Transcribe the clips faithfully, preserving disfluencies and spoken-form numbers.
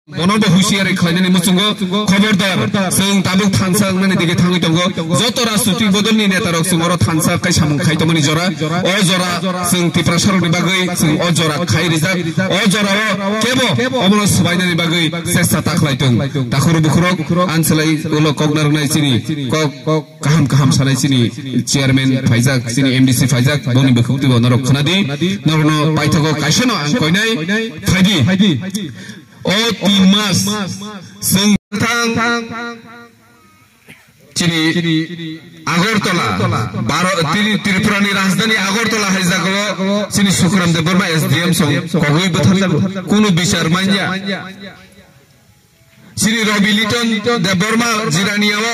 Bono bo husiari khlainani muchungo khobordar, chwng tabuk thansa wngnani digi thangwi tongo. Joto rajnitik bodolni netarok chwng oro thansa khai samung khai tongmani jora. O jora chwng Tiprasarokni bagwi chwng o jora khai rijak. O jorao kebo omono swbainani bagwi chesta ta khlai tong. Takhuru bukhurok, ang selai ulo kok narwknai chini kok, kok kaham kaham sanai chini chairman phaijak, chini M D C phaijak, boni bukhuk twibo norok khwnadi. Norokno paithago kaisano ang koinai phaidi. O tin mas chwng thang chini Agartala, Baro-, Tri-, Tripurani rajdhani Agartala hai jagao chini Sukram Debbarma S D M song kogwi bwtharjago. Kunu bichar manya. Chini Rabi Liton Debbarma Jiraniao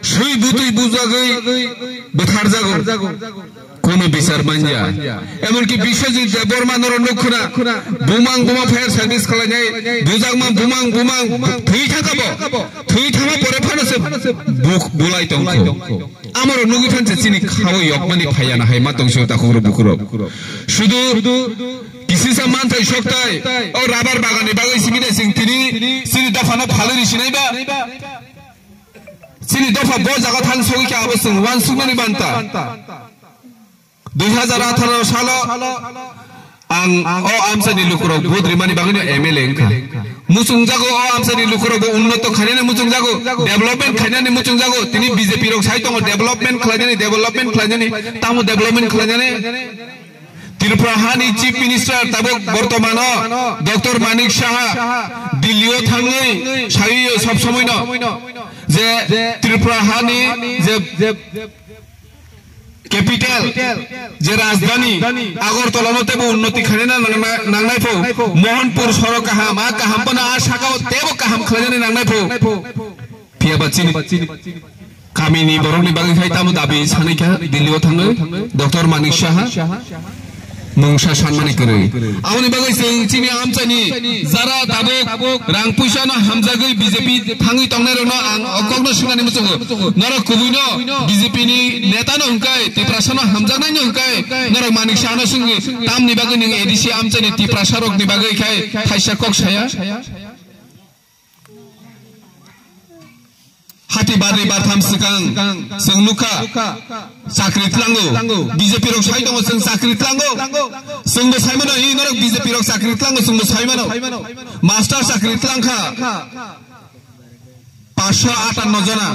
swi butwi bujagwi bwtharjago. Kono bichar manya. Emonki Biswajit Debbarma norok nukhuna, bumang buma fire service khlainai, bujakma bumang bumang thwi thangkabo, thwi thangma pore phano se buk bulai tongkho. Amoro nugwi phanse chini khawi yokmani phayana hai ma tongsi takhukro bukhurok. Sudu kisisa manthai soktai, o rabar bagani bagwi simi de sing tini, chini dophano phalwi risinai ba. Chini dopha bo jaga thang sogwi khe abo chwng uansukmani banta. Dui hazar atharo salo ang o amchaini lukurok vote rimani bagwino M L A wngkha. Muchungjago o amchaini lukurok bo unnoto khainani muchungjago, development khainani muchungjago. Tini B J P rok sai tongo development khlainani, development khlainani, tamo development khlainani. Tripura hani Chief Minister tabuk bortomano Doctor Manik Saha Delhi o thangwi sawi sob somoino je Tripura hani je capital, je rajdhani Agartala no tebo unnoti khaina nangnai, nangnai pho. Mohanpur sorok kaham, a kaham pana a sakao tebo kaham khlainani nangnai pho. Phiya ba chini kamini borokni bagwi khai tamo dabi sanai kha Delhi o thangwi Doctor Manik Saha mungsa sanmani kwrwi. Aboni bagwi chwng chini amchaini jara tabuk rang puisa no hamjagwi B J P thangwi tongnai rokno ang o kokno swinani muchungo. Norok kubui no B J P ni neta no hwnkhe Tiprasa no hamjaknai no hwnkhe norok Manik Saha no swngwi tamni bagwi nwng A D C amchaini Tiprasa rokni bagwi khai thaisa kok saya. Hati barni bartham swkang chwng nukha chakri tlango, B J P rok sai tongo chwng chakri tlango, chwngbo saimano hi norok B J P rok chakri tlango chwngbo saimano, master chakri tlangkha paanch sho atanno jona,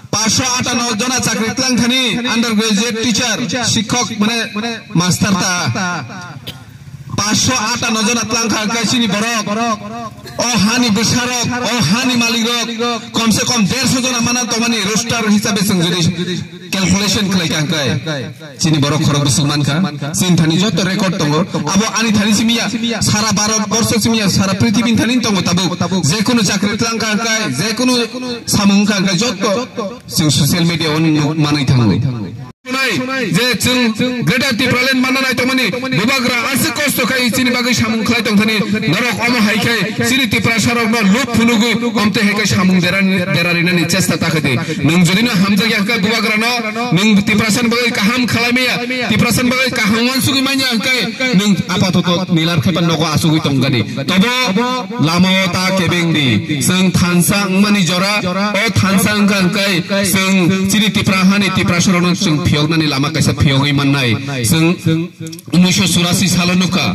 paanch sho atanno jona chakri tlangthani undergraduate teacher, sikhok mane master ta. Paanch sho atanno jona tlangkha hwnkhe chini borok. O hani bwsarok, o hani malikrok, komse kom derso jona mana tongmani roster hisabe chwng jodi calculation khlai kha hwnkhe chini borok khorok bwswk mankha. Chini thani joto record tongo. Abo ani thani simiya, sara Bharat borsho simiya, sara prithibi thani tongo tabuk. Jekunu chakri tlangkha hwnkhe, jekunu samung wngkha hwnkhe joto chwng social media o manwi thango. Nai, je chwng Greater Tipraland manna nai tongmani bubagra aswk kosto khai chini bagwi samung khlai tongthani norok omo hai khai chini Tiprasa rokno luk phunugwi omtwi hai khai samung derani, derarinani chesta ta khaidi. Nwng jodi no hamjakya hwnkhe bubagrano nwng Tiprasani bagwi kaham khlai maya, Tiprasani bagwi kaham uansugwi manya hwnkhe nwng apatoto nilar khaipa nogo achugwi tongani. Tobo lama o ta kebeng di. Chwng thansa wngmani jora, o thansa wngkha hwnkhe chwng chini Tipra hani Tiprasa rokno chwng phiyoknani lama kaisa phiyogwi mannai. Chwng unisho churasi salo nukha.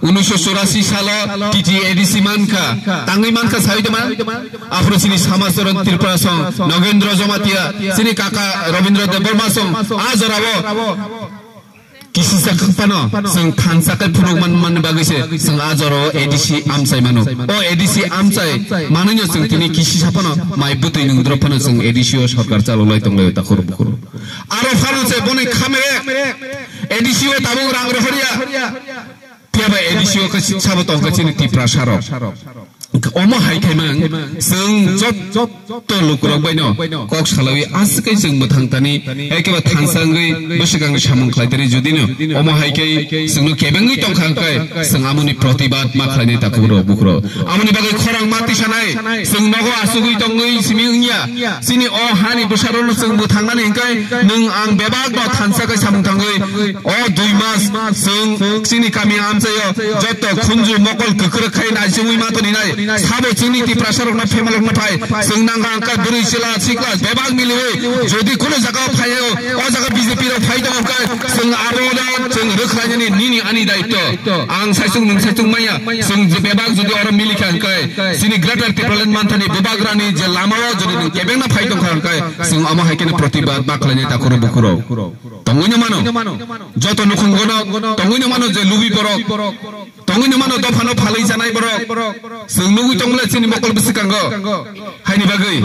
Unisho churasi salo T T A D C mankha. Tangwi mankha sai tongma. Aphuru chini Samaj Charan Tripura song, Nogendra Jamatia, chini kaka Rabindra Debbarma song, a jorao kisisa phano chwng thansa khe phunuk man, man bagwi se chwng a jora o A D C amchai mano. O A D C amchai manwi no chwng tini kisisa phano mai bwtwi nwng drop phano chwng A D C o sorkar chalolai tonglaio takhur bukhur. Aro phano se boni khamere A D C o tabuk rang rohorya. Phiya ba A D C o khe sabo tongkha chini Tiprasa rok. Omo hai khe mang chwng jot-, joto lukurok bai no kok salawi aswk khe chwng mwthang tani, hai khe ba thansa wngwi bwswk ang samung khlai tani jodi no omo hai khe chwng no kebengwi tongkha hwnkhe chwng amoni protibad ma khlainai takhuk rok bukhuk rok. Amoni bagwi khorang ma tisanai chwng nogo asugwi tongwi simi wngya. Chini o hani bwsarokno chwng mwthangnani hwnkhe nwng ang bebak no thansa khe samung thangwi o dui mas chwng chini kami amchaio joto khunju mokol kwkrwk khai naisingwi ma toni nai. Sabo chini Tiprasa rokno phemalokno phai. Chwng nangkha hwnkhe bwrwi chwla sikla bebak miliwi. Jodi kuno jaga o phaio, o jaga B J P rok phai tongo hwnkhe chwng abo no chwng rwkhlainani nini ani daityo. Ang saichung nwng saichung manya. Chwng je bebak jodi oro milikha hwnkhe chini Greater Tipraland manthani bubagrani je lama o jodi nwng kebengna phai tongkha hwnkhe chwng omo hai kheno protibad ma khlainai takhuro bukhuro. Tongwino mano. Joto nukhungo no tongwino mano je lubi borok. Tongwino mano dophano phalwi janai borok. Chwng nugwi tongmole chini mokol bwswkango. Haini bagwi.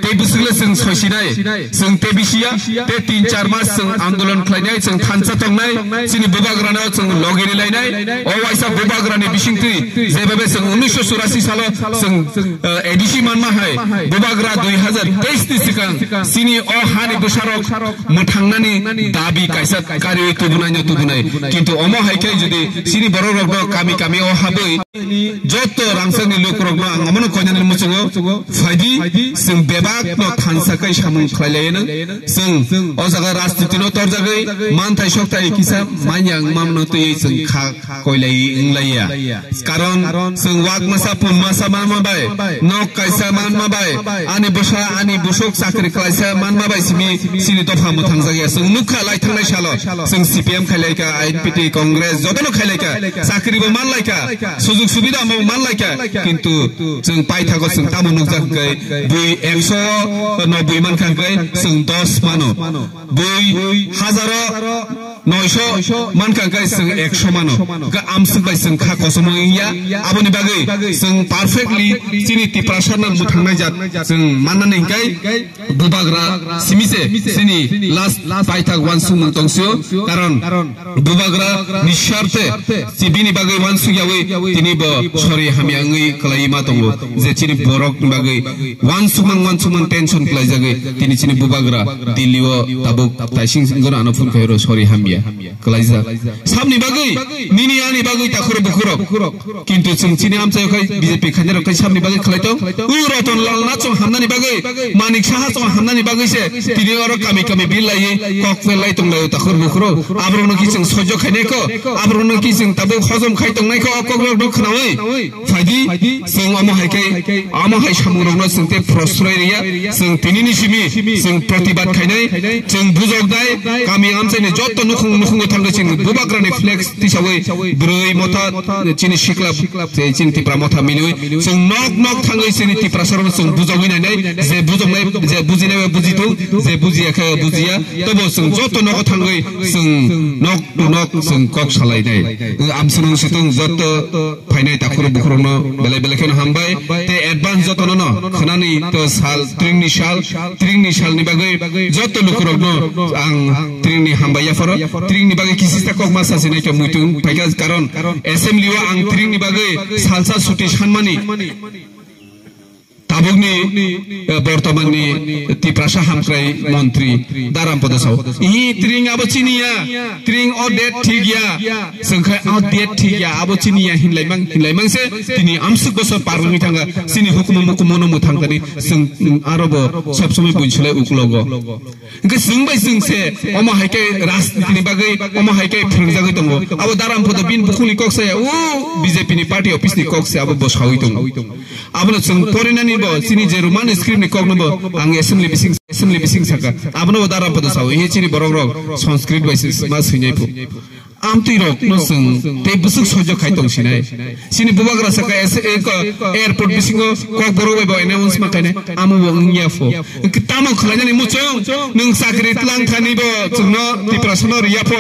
Tei bwswkle chwng soisinai. Chwng tei bisiya, tei tin char mas chwng andolon khlainai, chwng thansa tongnai. Chini bubagrano chwng logi rilainai. O waisa bubagrani bisingtwi. Jebebe chwng unisho churasi salo chwng, eh, A D C manma hai. Bubagra dui hazar teis ni swkang. Chini o hani bwsarok mwthangnani dabi kaisa kariwi tubunaino tubunai. Kintu omo hai khe jodi chini borok rokno kami kami o habwi joto rangchakni lukurokno ang omono koinani muchungo phaidi, chwng bebakno thansa kai samung khlai lainang. Chwng o jaga rajnitino torjagwi manthai sokthai kisa manya wngmano twiwi chwng kha koilai wnglaiya. Karon chwng wak masa pum masa manma bai, nok kaisa manma bai, ani bwsa ani busuk chakri khlaisa manma bai simi chini dopha mwthangjakya. Chwng nukha lai thangnai salo chwng C P M khailaika, I N P T, Congress jotono khailaika, chakri bo manlaika, sujug subida bo manlaika, kintu chwng paithago chwng tamo nukjak hwnkhe bui ekso noboi mankha hwnkhe chwng dos mano, bui hazaro noisho mankha hwnkhe chwng ekso mano. Hwnkhe amswk bai chwng kha kosom wngya. Aboni bagwi chwng perfectly chini Tiprasa no mwthangnai jat chwng mannani hwnkhe bubagra simi se chini last paithak uansukmung tongsio. Karon bubagra ni swarte si bini bagwi uansuk yawi tini bo sori hamya wngwi kwlaiwi ma tongo. Je chini borok ni bagwi uansukmang uansukmang tension kwlaijagwi tini chini bubagra Delhi o tabuk taising singor ano phone khairo sori hamya. Kwlaijak. Sabni bagwi, nini ani bagwi takhuro bukhuro. Kintu chwng chini amchaio khai B J P khainai rok khai sabni bagwi khlai tong. U Ratan Lal Nath chwng hamnani bagwi, Manik Saha chwng hamnani bagwi se tini oro kami kami bill laiwi kok phelai tong laio takhuro bukhuro. Aborokno ki chwng soijo khainai kho, aborokno ki chwng tabuk hojom khai tongnai kho, o kokrok no khnaui. Phaidi, chwng omo hai khe, omo hai samungrokno chwng tei prosroi riya, chwng tinini simi, chwng protibad khainai, chwng bujoknai, kami amchaini jotto nukhung nukhungo thangwi chwng bubagrani flex tisawi bwrwi motha, chini sikla, tei chini Tipra motha miliwi, chwng nok nok thangwi chini Tiprasarokno chwng bujogwi nainai, je bujoknai, je bujinai bai bujitung, je bujiya khe bujiya, tobo chwng jotto nogo thangwi chwng nok to nok chwng kok salainai. Amswnung situng jotto phainai takhuro bukhurokno belai belai kheno hambai. Tei advance jotono no khwnani to sal, tringni sal, tringni salni bagwi jotto lukurokno ang tringni hambai yapharo. Tringni bagwi kisisa kokma sasinai khe muitung phaikha, karon assembly o ang tringni bagwi salsa suti sanmani. Tabukni, eh, bortomanni Tiprasa hamkrai montri Daram Podo sao, "Ihi, tring abo chini ya, tring o date thik ya." Chwng khai, "O date thik ya, abo chini ya," hinlaimang, hinlaimang se tini amsuk bosor par wngwi thangkha. Chini hukumu mukumu no mwthang tani chwng, mm, aro bo sob somoi buini sulai uklogo. Hwnkhe chwng bai chwng se omo hai khe rajniti ni bagwi, omo hai khe phwrwngjagwi tongo. Abo Daram Podo bini bukhukni kok saya, o B J P ni party office ni kok se abo bo sawi tongo. Abono chwng porinani bo, chini je Roman script ni kokno bo ang assembly bising, assembly bising saka. Abono bo Daram Podo sao, "He chini borok rok Sanskrit bai se ma swinai phu." Amtwi rok no chwng tei bwswk soijo khai tong sinai. Chini bubagra saka ese-, eko airport bisingo kok borok bai bo announce ma khainai, amo bo wngya pho. Tamo khwlainani muchung, nwng chakri tlang thani bo chwngno Tiprasano riya pho.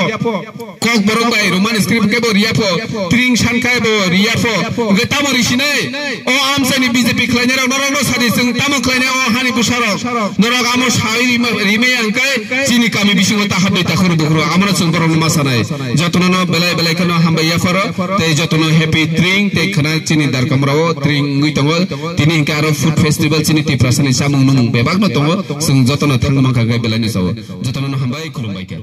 Kok borok bai Roman script khe bo riya pho, tring san khai bo riya pho. Hwnkhe tamo risinai? O amchaini B J P khlainai rok norok no sadi, chwng tamo khlainai o hani bwsarok. Norok amo sawi rima, rimaya hwnkhe chini kami bisingo ta habwi takhuru bukhuru. Amono chwng borok no ma sanai. Jotono no belai belai kheno hambai yapharo, tei jotono happy tring, tei khwna chini darkamrao tring wngwi tongo. Tini hwnkhe aro food festival chini Tiprasani chamung numung bebak no tongo. Chwng jotono thangwi mankha khe belai no chao. Jotono no hambai khulumbai khe.